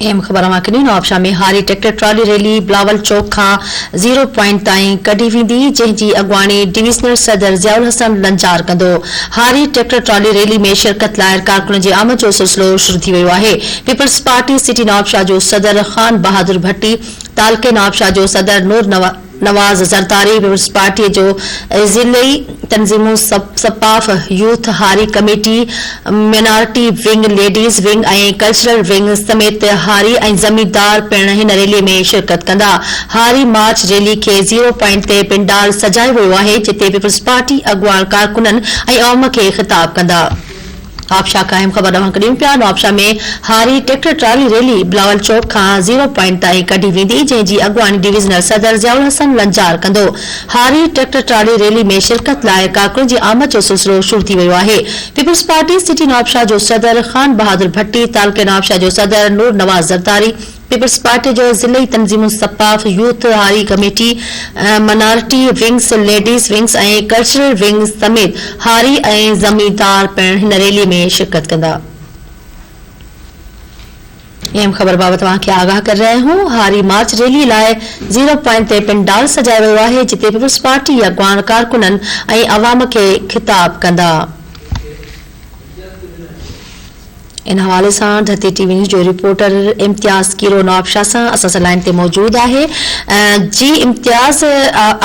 اهم خبر اوهان کي ڏيون نوابشاهه ۾ هاري ٽريڪٽر ٽرالي ريلي بلاول چوڪ کان زيرو پوائنٽ تائين ڪڍي ويندي جنهن جي اڳواڻي ڊويزنل صدر ضياء الحسن لنجار ڪندو. هاري ٽريڪٽر ٽرالي ريلي ۾ شرڪت لاء ڪارڪنن جي آمد جو سلسلو شروع ٿي ويو آهي. پيپلز پارٽي سٽي نوابشاهه جو صدر خان بهادر ڀٽي، تعلقي نوابشاهه جو صدر نور نواز زرداري، پيپلز پارٽيء جو ضلعي تنظيمون سپاف، يوٿ، هاري committee, minority wing, ladies wing ۽ cultural wing سميت هاري ۽ زميندار پڻ هن ريلي ۾ شرڪت ڪندا. هاري مارچ ريلي کي زيرو پوائنٽ تي پنڊال سجايو ويو آهي، جتي پيپلز پارٽي اڳواڻ ڪارڪنن ۽ عوام کي خطاب ڪندا. نوابشاهه کان اهم خبر اوهان کي ڏيون پيا، نوابشاهه ۾ هاري ٽريڪٽر ٽرالي ريلي بلاول چوڪ کان زيرو پوائنٽ تائين ڪڍي ويندي، جنهن جي اڳواڻي ڊويزنل صدر ضياء الحسن لنجار ڪندو. هاري ٽريڪٽر ٽرالي ريلي ۾ شرڪت لاء ڪارڪنن جي آمد جو سلسلو شروع ٿي ويو آهي. پيپلز پارٽي سٽي نوابشاهه جو صدر خان بهادر ڀٽي، تعلقي نوابشاهه جو صدر نور نواز زرداري، پيپلز پارٽي جو ضلعي تنظيمون سپاف، يوٿ، هاري committee, minority wings, ladies wings ۽ cultural wing سميت هاري ۽ زميندار پڻ هن ريلي ۾ شرڪت ڪندا. اهم خبر بابت اوهان کي آگاهه ڪري رهيا آهيون، هاري مارچ ريلي لاء زيرو پوائنٽ تي پنڊال سجايو ويو آهي، جتي پيپلز پارٽي اڳواڻ ڪارڪنن ۽ عوام کي خطاب ڪندا. ان حوالي سان ڌرتي ٽي وي نيوز جو رپورٽر امتياز ڪيرو نوابشاهه سان اسان سان لائين تي موجود آهي جي امتياز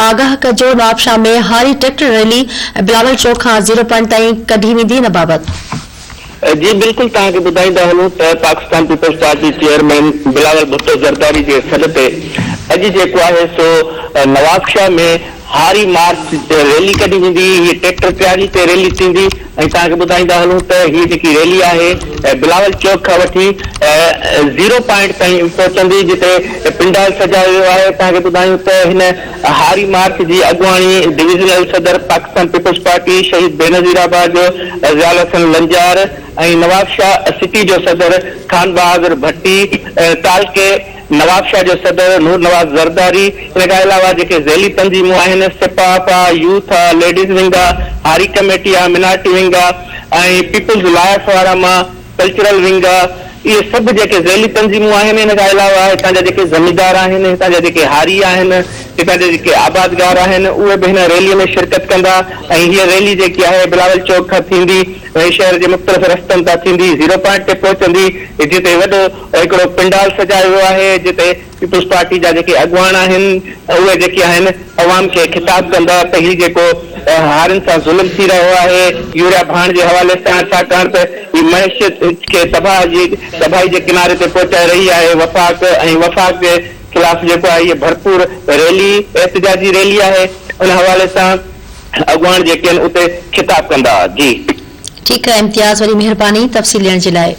آگاهه ڪجو نوابشاهه ۾ هاري ٽريڪٽر ريلي بلاول چوڪ کان زيرو پوائنٽ تائين ڪڍي ويندي ان بابت. جي بلڪل توهان کي ٻڌائيندا هلون ته Pakistan peoples party chairman Bilawal Bhutto Zardari جي سڏ تي اڄ جيڪو آهي سو نوابشاهه ۾ هاري مارچ ريلي ڪڍي ويندي، هيء ٽريڪٽر ٽرالي تي ريلي ٿيندي ۽ توهان کي ٻڌائيندا هلون ته هيء جيڪي ريلي آهي بلاول چوڪ کان وٺي زيرو پوائنٽ تائين پهچندي جتي پنڊال سجايو ويو آهي، توهان کي ٻڌايون ته هن هاري مارچ جي اڳواڻي ڊويزنل صدر پاڪستان پيپلز پارٽي شهيد بينظير آباد جو ضياء الحسن لنجار ۽ نوابشاهه سٽي جو صدر خان بهادر ڀٽي تعلقي نوابشاهه جو صدر نور نواز زرداري، ان کان علاوه جيڪي ذيلي تنظيمون آهن سپاف آ، يوٿ آ، ليڊيز ونگ آ، هاري ڪميٽي آ، منارٽي ونگ آ ۽ پيپلز لائر فورم آ، ڪلچرل ونگ آ، اهي سڀ جيڪي ذيلي تنظيمون آهن ان کان علاوه هتان جا جيڪي زميندار آهن، هتان جا جيڪي هاري آهن، هتان جا جيڪي آبادگار آهن اهي به هن ريلي ۾ شرڪت ڪندا ۽ هيء ريلي جيڪي آهي بلاول چوڪ کان ٿيندي ۽ شهر جي مختلف رستن تان ٿيندي زيرو پوائنٽ تي پهچندي جتي وڏو هڪڙو پنڊال سجايو ويو آهي جتي پيپلز پارٽي جا جيڪي اڳواڻ آهن اهي جيڪي آهن عوام کي خطاب ڪندا ته هي جيڪو هارين سان ظلم ٿي رهيو آهي يوريا ڀاڻ جي حوالي سان ڇاڪاڻ ته هي معيشت کي تباهه جي تباهي جي ڪناري تي پهچائي رهي آهي وفاق ۽ وفاق جي خلاف جيڪو آهي هي ڀرپور ريلي احتجاجي ريلي آهي ان حوالي سان اڳواڻ جيڪي آهن اتي خطاب ڪندا جي. ٺيڪ آهي امتياز وڏي مهرباني تفصيل ڏيڻ جي لاء.